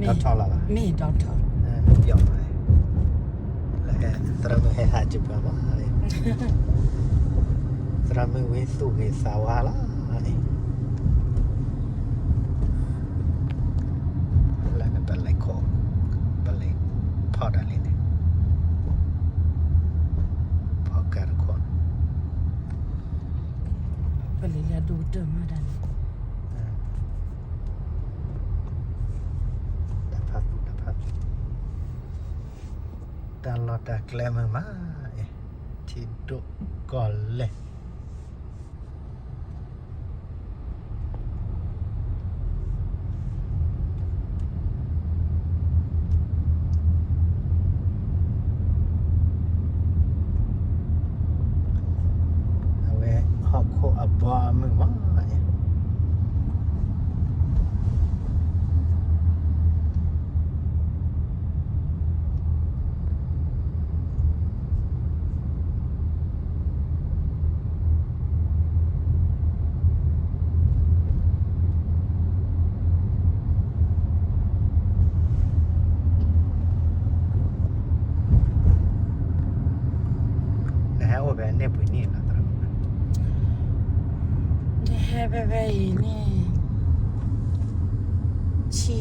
ဒီထီၣ်လီၤဘၣ်, မ့ၢ်ဒီထီၣ်, ပျီမး, လၢသရၣ်မုၣ်ဟဲဟးက့ၤပှၤမး, သရၣ်မုၣ်ဝံသူၣ်ဂ့ၤသးဝါလီၤန့ၣ်, လၢနပလဲၤခိၣ်, ပလဲၤဖီၣ်ဒၣ်လံန့ၣ်, ဖီၣ်ကးတခိၣ်န့ၣ်, ပလဲၤလၢအဒိၣ်ကတၢၢ်မးဒၣ်န့ၣ် တၢ်ဖးသူၣ်တၢ်ဖးသူၣ်, တၢ်လီၢ်တၢ်ကျဲမုာ်မး, ထံဒိၣ်ကီၢ်လဲၢ်, အဝဲဟီၣ်ခိၣ်အဘီအမုၢ်မး, နဟဲအိၣ်ဖဲန့ၣ်ပှဲၤနံၣ်လီၤ, နဟဲဖဲဖဲအံၤန့ၣ် ဆံ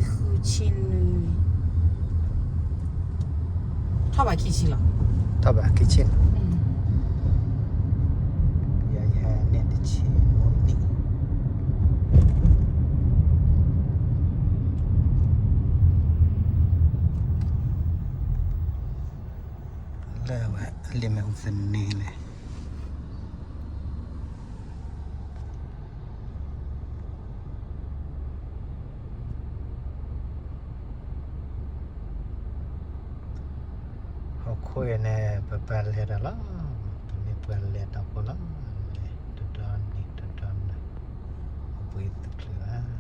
ဃုဆံနွံ, ထီၣ်ဘးခံဆံလီၤ, ထီၣ်ဘးခံဆံလီၤ, ယဟဲန့ၣ်တဆံနံၣ်, လၢဝဲလံာ်မဲာ်အူသန့လဲၣ် ဟီၣ်ခိၣ်အံၤန့ၣ် ပပာ်လဲၤတၢ်လီၤ, ပမ့ၢ်ပှၤလဲၤတၢ်ဖိလီၤ, လဲၤတဒီနံၤတဒီနၤ, အိၣ်ဘှံးသူၣ်ချုးဘၣ်